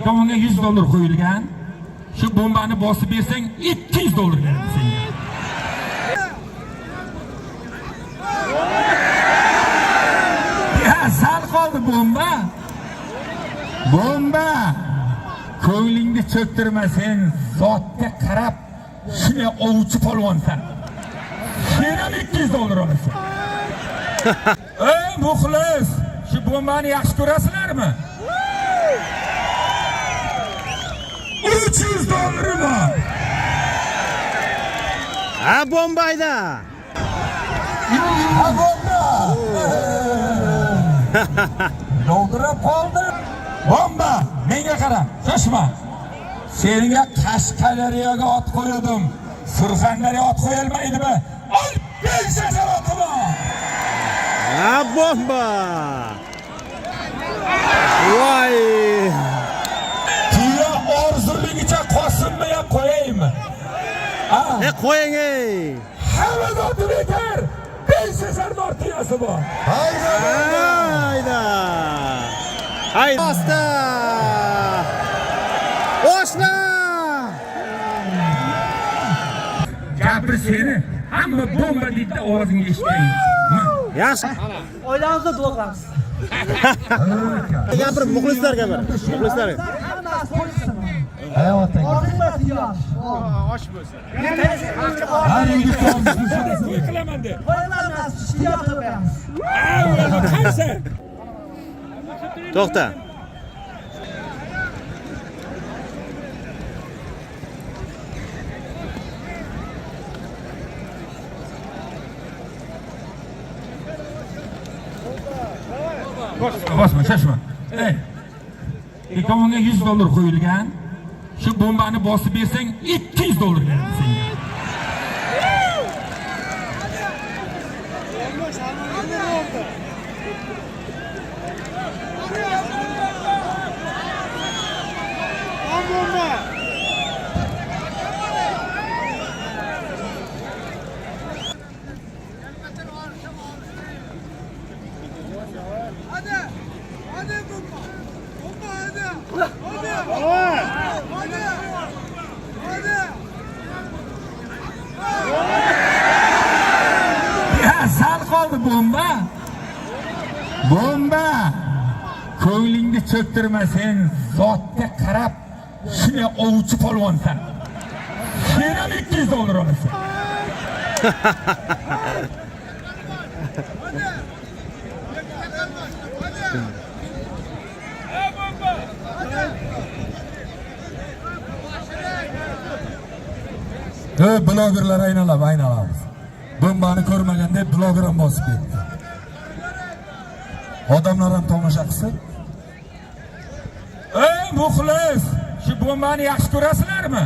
Tomonga 100 dollar qo'yilgan. Shu bombani bosib bersang 200 dollar beradi senga. Ya sal qoldi bomba. Bomba. Ko'nglingni cho'ktirma sen, zotga qarab shunday ovchi polvonsan. Sen ham 200 dollar olasan. Ey muxlis, shu bombani yaxshi ko'rasizlarmi? 300 dollari bor. Ha, bomba ayda. Ha, bomba. Dovdirab qoldi. Bomba, menga qara, shoshma. Senga Qashqadaryoga ot qo'ydim. Surxondaryo ot qo'yilmaydimi? Ol, 5 yashar oti bor. Ha, bomba. Voy. Tuya orzuligicha qo'shilmay ham qo'yaymi? Ha? E, qo'ying ey. Hamma zoti bekor. 5 yashar nor tuyasi bor. Hayda. Hayda. Bosdi. Oshna. Gapir seni. Hamma bomba deydi, ovozingni eshitaymi? Yaxshi. Oilamizni duo qilamiz. Gapir, muxlislarga bir. Muxlislarga. Hammasi qo'ysin. Orzular yosh. Osh bo'lsin. Har yigit to'y qilaman de. Qo'yamiz, shiyot qo'yamiz. Qaysi? To'xta. Bosma, shoshma. Ey. Tomonga 100 dollar qo'yilgan. Shu bombani bosib bersang 200 dollar beradi senga. Hadi. Hadi bomba. Bomba hadi. Hadi. Hadi. Hadi. Ya sal qoldi bomba. Bomba. Ko'nglingni cho'ktirma sen, zotga qarab shunday ovchi polvonsan. Sen ham 200 dollar olasan. Ey blogerlar, aynalab aynalamiz. Bombani ko'rmaganda bloger ham bosib ketdi. Odamlar ham tomosha qilsin. Ey muxlis, shu bombani yaxshi ko'rasizlarmi?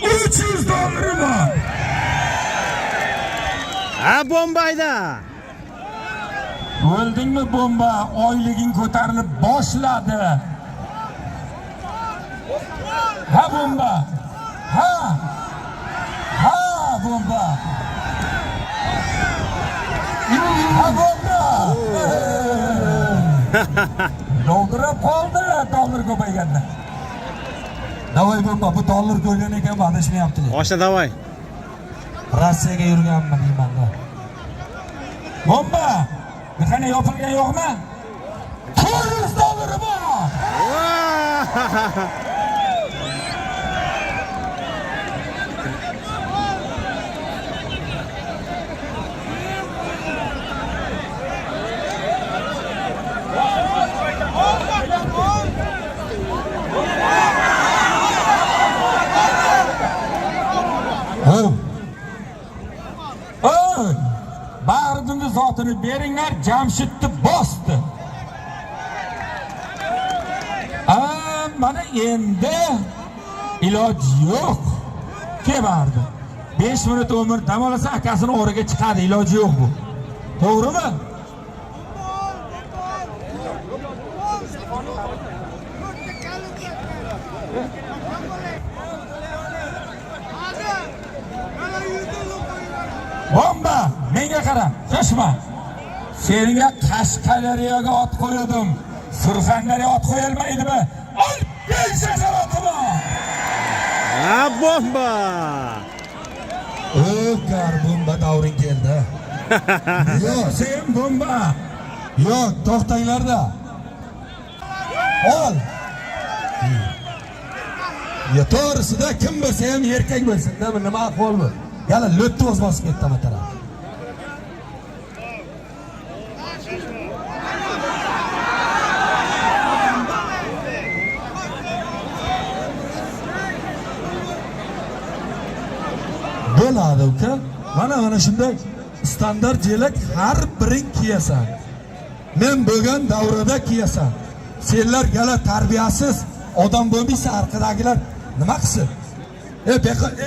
300 dollari bor. Ha, bomba ayda. O'ldingmi bomba? Oyliging ko'tarilib boshladi. Ha bomba. Ha. Ha bomba. Ha bomba. Dovdirab qoldi dollar ko'payganda. Давай bomba, bu dollar ko'rgan ekan, adashmayapti. Oshna, давай. Rossiyaga yurganmi deymanda. Bomba. Qani yopilgan yo'qmi? 400 dollari bor. Ha. Oy! Bag'ridimni zotini beringlar, Jamshidni bosdi. A, mana endi iloj yo'q. Kelardi. 5 minut 10 minut dam olsa akasini o'riga chiqadi, iloji yo'q bu. To'g'rimi? Hadi. Mana 100 dollar qo'yinglar. Bomba, menga qara, shoshma. Senga Qashqadaryoga ot qo'ydim. Surxondaryo ot qo'yilmaydimi? Ol, 5 yashar oti bor. Ha, bomba! O'kar bomba davring keldi. Yo'q, Sen bomba. yo'q, to'xtanglarda. Ol. Ya to'g'risida kim bo'lsa ham erkak bo'lsin-da, bu nima ahvol bu? Yala lo'tni o'z bosib ketdi hamma taraf. Bo'ladi uka. Mana shunday standart jelak har biring kiyasan. Men bo'lgan davrada kiyasan. Senlar gala tarbiyasiz odam bo'lmaysan, orqadagilar nima qilsin? E, beqa, e,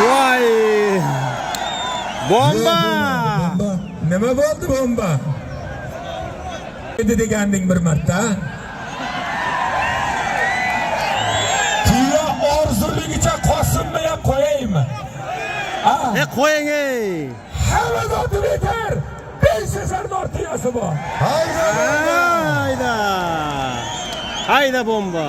Voy! Bomba! Bomba. Nima bo'ldi bomba? Edi deganding bir marta. Tuya orzuligicha qosimmi ham qo'yaymi? Ha? E, qo'ying ey! Hamma zoti beter. 5 yashar nor tuyasi bor. Hayda. Hayda! Hayda bomba!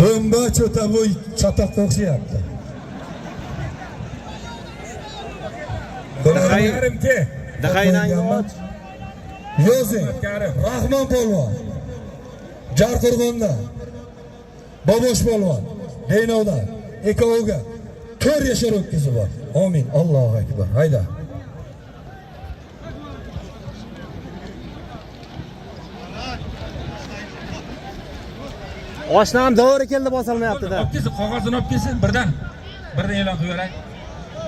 Bomba cho'tabo'y chatoqqa o'xshayapti. Yarimki. Daqaynangni och. Yozing. Rahmon polvon. Jarqo'rg'onda. Bobosh polvon. Deynovda. Ikkoviga 4 yashar o'tkizi bor. Amin. Allohu akbar. Hayda. Oshnam davri keldi, bosolmayapti-da. Olib kelsin, qog'ozini olib kelsin birdan. Birdan e'lon qilib beray.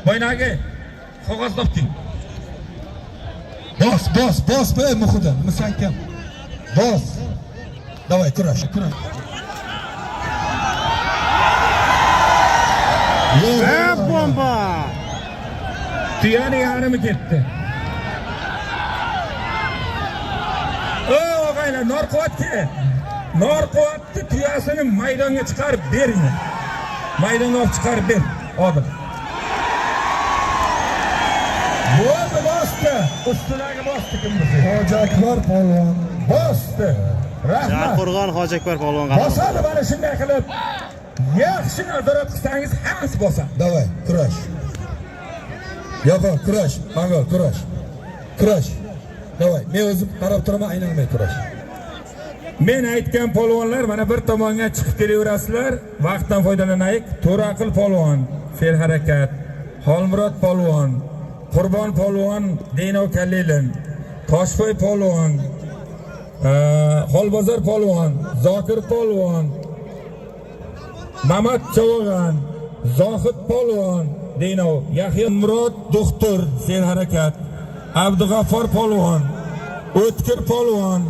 Boynagi qog'ozni olib kel. Bos, bos, bos, ey Muhiddin, nima kim? Bos. Давай, kurash, kurash. Yo'q. E, bomba! Tuyani yarmi ketdi. Ey og'aylar, Norquvvatga. Norquvvatni tuyasini maydonga chiqarib bering. Maydonga olib chiqarib ber, Odil. Bo'ldi, bosdi. Ustidagi bosdi kim bo'lsa. Hoji Akbar polvon. Bosdi. Rahmat. Jarqo'rg'on Hoji Akbar polvon g'alaba. Bosadi mana shunday qilib. Yaxshi nazorat qilsangiz hammasi bosadi. Давай, kurash. Yapon, kurash. Mongol, kurash. Kurash. Давай, men o'zim qarab turaman, aylanmay kurash. Men aytgan polvonlar mana bir tomonga chiqib kelaverasizlar. Vaqtdan foydalanaylik. To'raqil polvon, Serharakat, Xolmurod polvon, Qurbon polvon, Denov Kallilin, Toshboy polvon, Xolbozor polvon, Zokir polvon, Mamat Chovog'an, Zohid polvon, Denov, Yahya Murod doktor, Serharakat, Abdug'affor polvon, O'tkir polvon,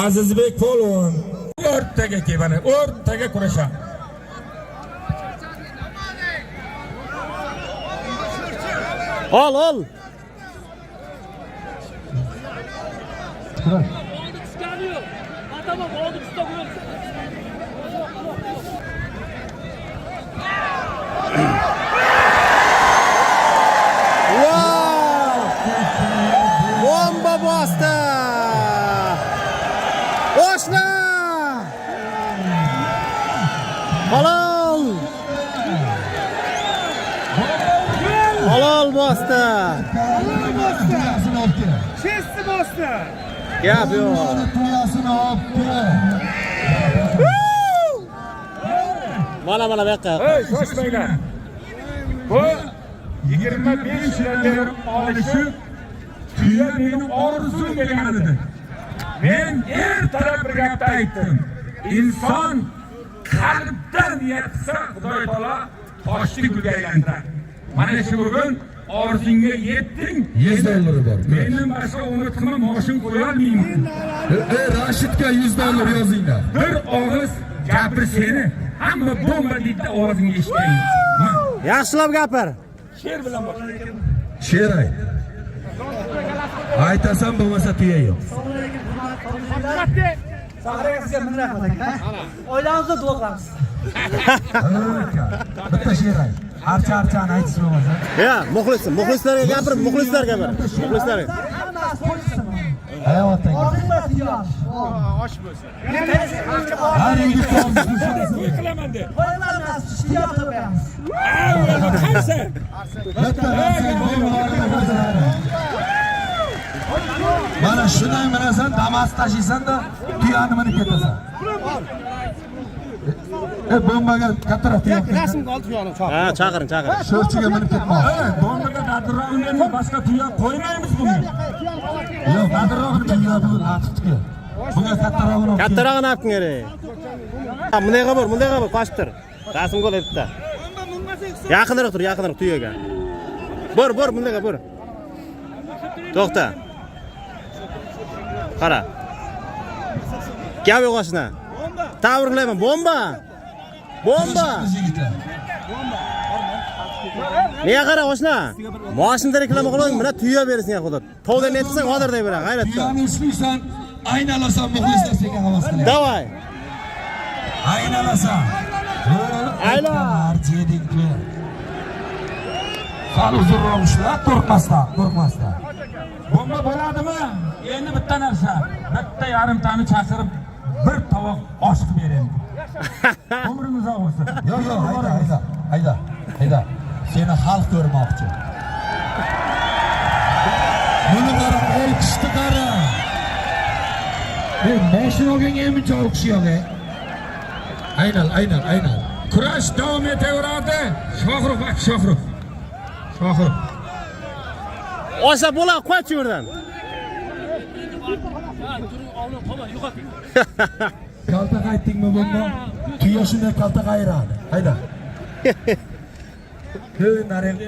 Azizbek polvon. O'rtaga kel mana, o'rtaga kurashamiz. Ol, ol. Kurash. Oldi tushgani yo'q. Tamam, oldi tushsa bo'lsin. Wow! Bomba bosdi! Oshna! Halol! Halol bosdi! Tuyasini olib kel. Chessi bosdi. Gap yo'q. Tuyasini olib kel. Mana mana bu yoqqa. Ey, shoshmanglar. Bu 25 yildan beri olishib, tuya meni orzum degan edi. Men ertalab bir gapni aytdim. Inson qalbdan niyat qilsa, Xudoy taolo Toshni gulga aylantiradi. Mana shu bugun orzungga yetding. 100 dollari bor. Mendan boshqa umid qilma, moshin qo'ya olmayman. Ey, Rashidga 100 dollar yozinglar. Bir og'iz gapir seni. Hamma bomba deydi, ovozingni eshitaylik. Yaxshilab gapir. She'r bilan boshlaylik. She'r ayt. Aytasan, bo'lmasa tuya yo'q. Oilamizni duo qilamiz. Bitta she'r ayt. Archa archani aytish bo'lmasa. Ya, muxlis, muxlislarga gapir, muxlislarga gapir. Muxlislarga. Hammasi qo'ysin. Hayotdan. Har yigit To'y qilaman de. Qo'ylarimiz tuya qo'yamiz. Qarsa. Bitta narsang mana shunday minasan, Damas tashiysan-da, tuyani minib ketasan. E, bombaga kattaroq tuya. Ha, chaqiring, chaqiring. Sho'rchiga minib ketmoq. Bombaga dadilrog'ini berma, boshqa tuya qo'ymaymiz bunga. Yo'q, dadilrog'ini tuya bu latibniki. Bunga kattarog'ini olib kel. Kattarog'ini olib keling. Ha, bundayga bor, bundayga bor, qochib tur. Rasmga ol bitta. Yaqinroq tur, yaqinroq tuyaga. Bor, bor, bundayga bor. To'xta. Qara. Gap yo'q oshna. Tabriklayman, bomba. Bomba. Kurashamiz, yigitlar. Nega qara oshna? Moshinda reklama qilib, mana tuya bersin ya xudo. Tovdan netsang hozirday beradi, g'ayratda. Tuyani ushlaysan, aynalasan, muxlislar senga havas qiladi. Давай. Aynalasan. Aylan. Jedingki. Sal uzunroq ushla, qo'rqmasdan, qo'rqmasdan. Bomba bo'ladimi? Endi bitta narsa, bitta yarimtani chaqirib bir tovoq osh qilib bering. Umring uzoq bo'lsin. Yo'q, yo'q, hayda, hayda, hayda, hayda. Seni xalq ko'rmoqchi. Buni qara, olqishni qara. Ey, mashina olganga ham buncha olqish yo'q, ey. Aynal, aynal, aynal. Kurash davom etaveradi. Shohrux aka, Shohrux. Shohrux. Osha bo'la, qoch shu yerdan. Turing, ovni qolma, yo'qoting. Kalta qaytdingmi bomba? Tuya shunday kalta qayiradi. Hayda. Hey, narigi